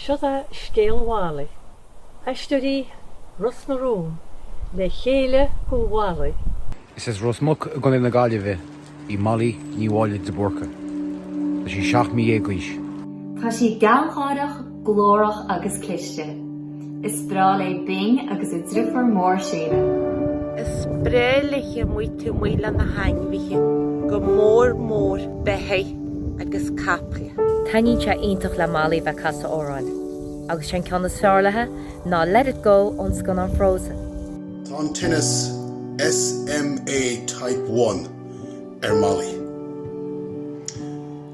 Seo é scéal Mholly. Aisteoirí Ros na Rún, Le chéile go Mholly. Is as Ros Muc i gContae na Gaillimhe í Molly Ní Mháille de Búrca. Tá sí 17 mí d'aois. Tá sí gealgháireach, glórach agus cliste. Is breá léi Bing agus a driofúr mór Séanna. Is breá léi amuigh taobh amuigh le na hainmhithe, go mór mór beithígh agus caiple. Taitníonn sé iontach le Molly bheith ag casadh amhráin, agus sé an ceann is fearr léi ná Let It Go ón scannán Frozen. Tá an tinneas SMA Type One ar Molly.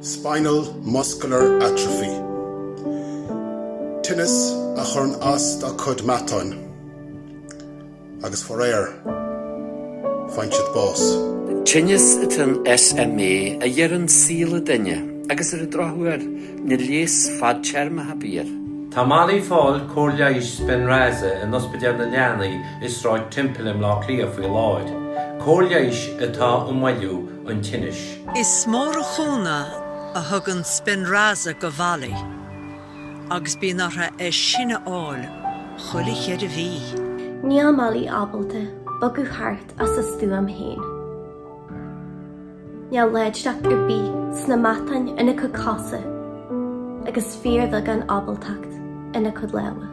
Spinal Muscular Atrophy. Tinneas a chuireann as dá cuid matáin. Agus faraor, faigheann siad bás. Tinneas atá in SMA a ghearrann saol an duine agus ar an drochuair, níl leigheas fadtéarmach ar bith air. Tá Molly ag fáil cóir leighis Spinraza in Ospidéal na Leanaí i Sráid Temple i mBleá Cliath faoi láthair. Cóir leighis atá ag moilliú an tinnis. Is mór an cúnamh a thugann Spinraza go Mholly. agus bíonn uirthi é sin a fháil chuile cheithre mhí. Níl Molly ábalta bogadh thart as a stuaim féin. Níl láidreacht ar bith sna matáin ina cuid cosa agus fíorbheagán ábaltacht ina cuid lámha.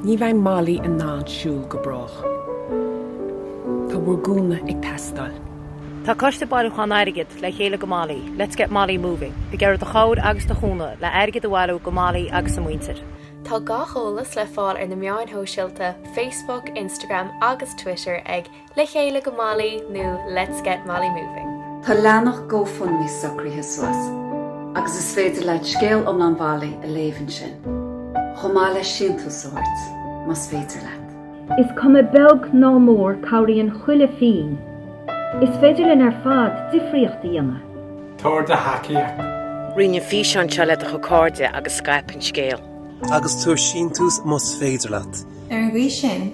Ní bheidh Molly in ann siúl go brách. Tá bhur gcúnamh ag teastáil. Tá Coiste Bailiúcháin Airgid Le Chéile go Molly, Let's Get Molly Moving, ag iarraidh do chabhair agus do chúnamh le airgead a bhailiú go Molly agus a muintir. Tá gach eolas le fáil ar na meáin shóisialta, Facebook, Instagram agus Twitter ag Le Chéile go Molly nó Let's Get Molly Moving. Tá leathanach GoFundMe socraithe suas agus is féidir leat scéal iomlán Mholly a léamh ansin, chomh maith le síntiús a thabhairt, más féidir leat. Is cuma beag ná mór cabhraíonn chuile phingin. Is féidir linn ar fad difríocht a dhéanamh. Tabhair do thacaíocht. Roinn an físeán seo le do chuid cairde agus scaip an scéal. Agus tabhair síntiús más féidir leat. Ar an gcaoi sin,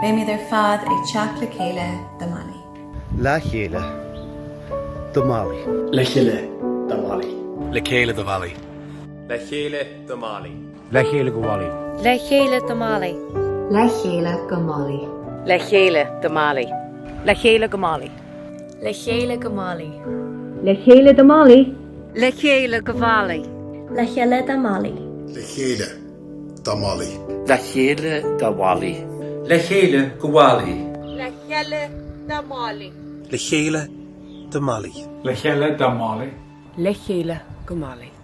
beimid ar fad ag teacht le chéile do Molly. Le chéile do Molly. Le chéile do Molly. Le chéile do Mholly. Le chéile do Molly. Le chéile go Mholly. Le chéile do Molly. Le chéile go Molly. Le chéile do Molly. Le chéile go Molly. Le chéile go Molly. Le chéile do Molly. Le chéile go Mholly. Le chéile do Molly. Le chéile do Molly. Le chéile do Mholly. Le chéile go Mholly. Le chéile do Molly. Le chéile do Molly. Le chéile do Molly. Le chéile go Molly.